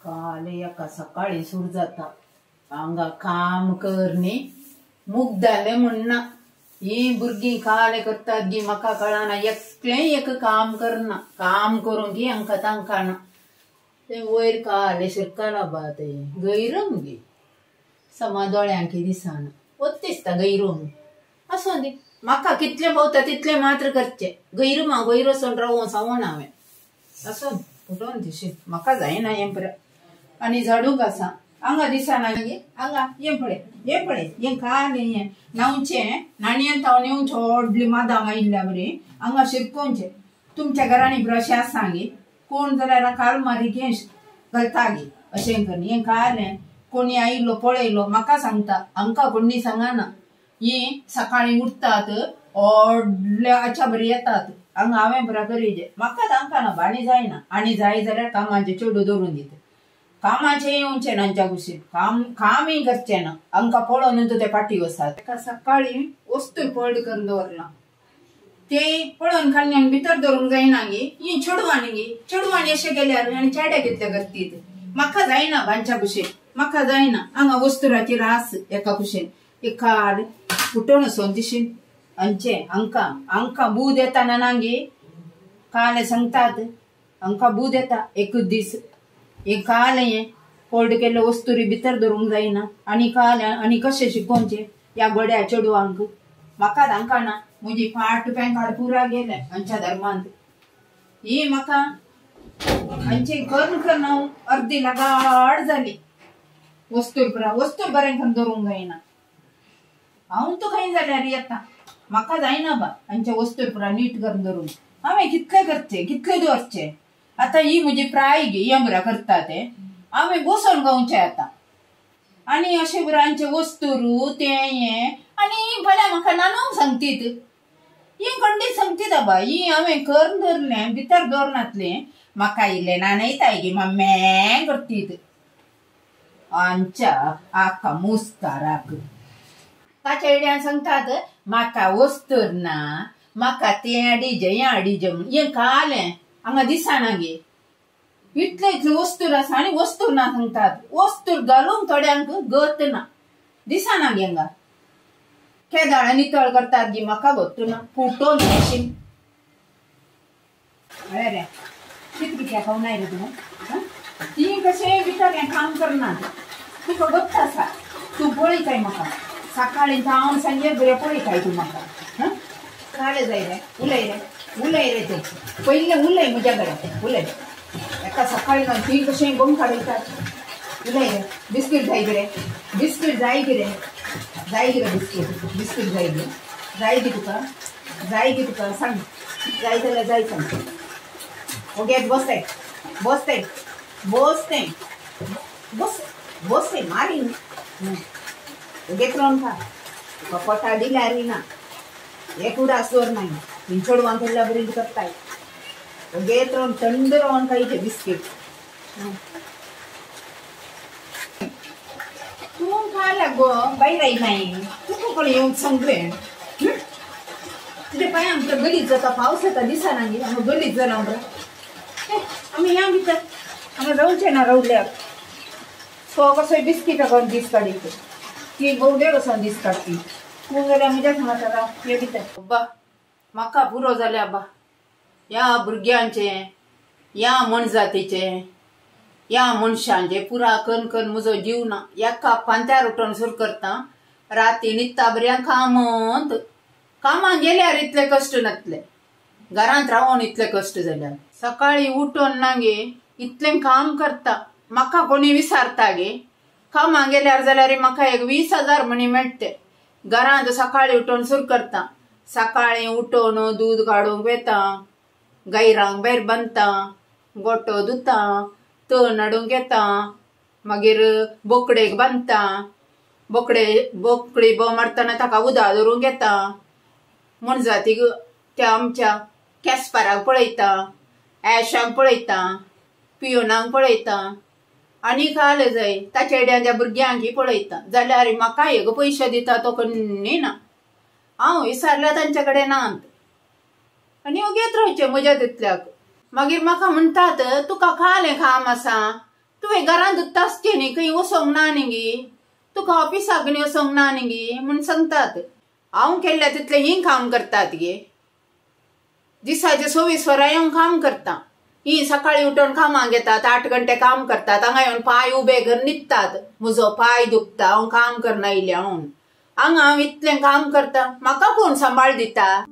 काल एका सकाळी सुरू जाता हांगा काम कर न्ही मुग्ध जालें म्हणना. ही भुरगीं काले करतात गी म्हाका कळना. एकलें एक काम करना. काम करूंक ही हांकां तांकां ना. तें वयर काले शिरकला बा तें गैरम गे समा दोळ्यांक दिसना वत दिसता गैरूम. आसूं दी म्हाका कितलें भोवता तितलें मात्र करचें. गैरमा वयर वचून रावों सावोन हांवें. आसूं फुटोन दिशी म्हाका जायना हें पुराय. आनी झाडूंक आसा हांगा दिसना गे हांगा हें पळय हें पळय हें कालें हें न्हांवचें न्हाणयेन थावन येवचें व्हडली मादां आयिल्ल्या बरी हांगा शिरकोवचें. तुमच्या घरांनी पुरो अशें आसा गे कोण जाल्यार काल मारी हें घालता गे अशें करून हें कालें कोणी आयिल्लो पळयलो म्हाका सांगता. हांकां कोणी सांगना. ही सकाळीं उठतात व्हडल्या आच्या बरी येतात हांगा हांवें पुरा करीजे. म्हाका तांकां ना आनी जायना. आनी जाय जाल्यार कामाचें चेडूं दवरून दिता. कामाचें येवचें ना हांच्या कुशीन काम कामय करचें ना. हांकां पळोवन ते फाटी वसात. ताका सकाळीं वस्तू पड करून दवरलां ते पळोवन खान्यान भितर दवरूंक जायना गे. ही चेडवांनी गे चेडवांनी अशें गेल्यार आनी चेडे कितले करतीत. म्हाका जायना हांच्या कुशीन म्हाका जायना. हांगा वस्तुराची रास एका कुशीन एक काल फुटोवन वचोन दिशीन हांचें हांकां हांकां बूद येता ना गे काले सांगतात हांकां बूद येता एकूच दीस. हें कालें हें फोल्ड केल्ले वस्तुरी भितर दवरूंक जायना. आनी कालें आनी कशें शिकोवचें ह्या गोड्या चेडवांक. म्हाका तांकां ना. म्हजी फाट पेंकाड पुरा गेलें हांच्या धर्मांत. ही म्हाका हांचें करून करून हांव अर्दी लगाड जाली. वस्तूर पुरा वस्तूर बरें करून दवरूंक जायना. हांव तो खंय जाल्यार येता म्हाका जायना बा हांच्या वस्तूर पुरा नीट करून दवरूंक. हांवें कितलें करचें कितलें दवरचें. आतां ही म्हजी प्राय गे हें बरें करता तें हांवें बसोन गावचें आतां. आनी अशें बरें हांचें वस्तूर तें हें आनी फाल्यां म्हाका नानूंक सांगतीत ही खंडीत सांगतीत आबा ही हांवें करून दवरलें भितर दवरनातलें म्हाका इल्लें नानयताय गे मम्मे करतीत. आमच्या आका मुस्ताराक ताच्या आयडियान सांगतात म्हाका वस्तूर ना म्हाका तें हाडीजे हें हाडीजे म्हूण. हें कालें हांगा दिसना गे. इतले इतले वस्तूर आसा आनी वस्तूर ना सांगतात. वस्तूर घालूंक थोड्यांक गत ना दिसना गे. हांगा केदाळ नितळ करतात गे म्हाका गत्त ना फुटोन अशी. अरे रे कित कित्याक खावनाय रे तूं. ती कशें भितर हें काम करना तुका गत्त आसा. तूं पळयताय म्हाका सकाळीं जावन सांजे बरें पळयताय तूं म्हाका. कालें जाय रे उलय रे उलय रे तूं पयलें उलय म्हज्या कडेन उलय. एका सकाळीं जावन ती कशें गोम काडयतात. उलय रे बिस्कीट जाय कितें बिस्कीट जाय कितें जाय कितें बिस्कीट बिस्कीट जाय गे जाय गे तुका जाय गे तुका सांग जाय जाल्यार जाय सांग. ओके बसताय बसताय बसताय बस बसताय मारी ओगेत रावन खा तुका पोटा दिल्यार ना एक उडास दवरनाय चेडवांक केल्ल्या बरी करताय. ओगेत रावन थंड रावन खायचें बिस्कीट. तूं खाला गो भायर आयलाय तुका कोण येवन सांगलें. तुज्या पांय आमकां गलीज जाता पावस येता दिसना गे. हांगा गलीज जाला आमकां आमी ह्या भितर हांगा रावचें ना रावल्यार तो कसोय बिस्किटां करून दीस काडीत ती भोंवडेर वचोन दीस काडटी. तूं जाल्यार म्हज्या सांगाता राव हे भितर. अब्बा म्हाका पुरो जालें आबा ह्या भुरग्यांचें ह्या मनजातीचें ह्या मनशांचें पुरा करून करून म्हजो जीव ना. एका पांत्यार उठोवन सुरू करता राती न्हिदता बऱ्या कामांत कामाक गेल्यार इतले कश्ट नातले घरांत रावोन इतले कश्ट जाल्यार. सकाळीं उठोन ना गे इतलें काम करता म्हाका कोणी विसारता गे. कामाक गेल्यार जाल्यार म्हाका एक 20,000 म्हणी मेळटे. घरांत सकाळीं उठोवन सुरू करता. सकाळीं उठोवन दूद काडूंक वेता गायरांक भायर बांदता गोटो धुता तण हाडूंक येता मागीर बोकडेक बांदता बोकडे बोकडी बोव मारतना ताका उदक दवरूंक येता. मनजातीक त्या आमच्या कॅस्पाराक पळयता एशाक पळयता पियोनाक पळयता आनी कालें जाय ताच्या आयडियान त्या भुरग्यांकय पळयता. जाल्यार म्हाका एक पयशे दिता तो कन्नी ना. हांव विसारल्या तांच्या कडेन नात आनी ओगेत रावचें म्हज्या तितल्याक. मागीर म्हाका म्हणटात तुका कालें काम आसा तुवें घरांत आसचें न्ही, खंय वचोंक ना न्ही गी, तुका ऑफिसाक न्ही वचोंक ना न्ही गी म्हूण सांगतात. हांव केल्ल्या तितलें ही काम करतात गे. दिसाचे 24 वरां हांव काम करता. ही सकाळी उठून कामाक येतात, 8 घंटे काम करतात, हांगा येवन पांय उबे करून न्हिदतात. म्हजो पांय दुखता, हांव काम करना येयलें म्हणून. हांगा हांव इतलें काम करता, म्हाका कोण सांबाळ दिता?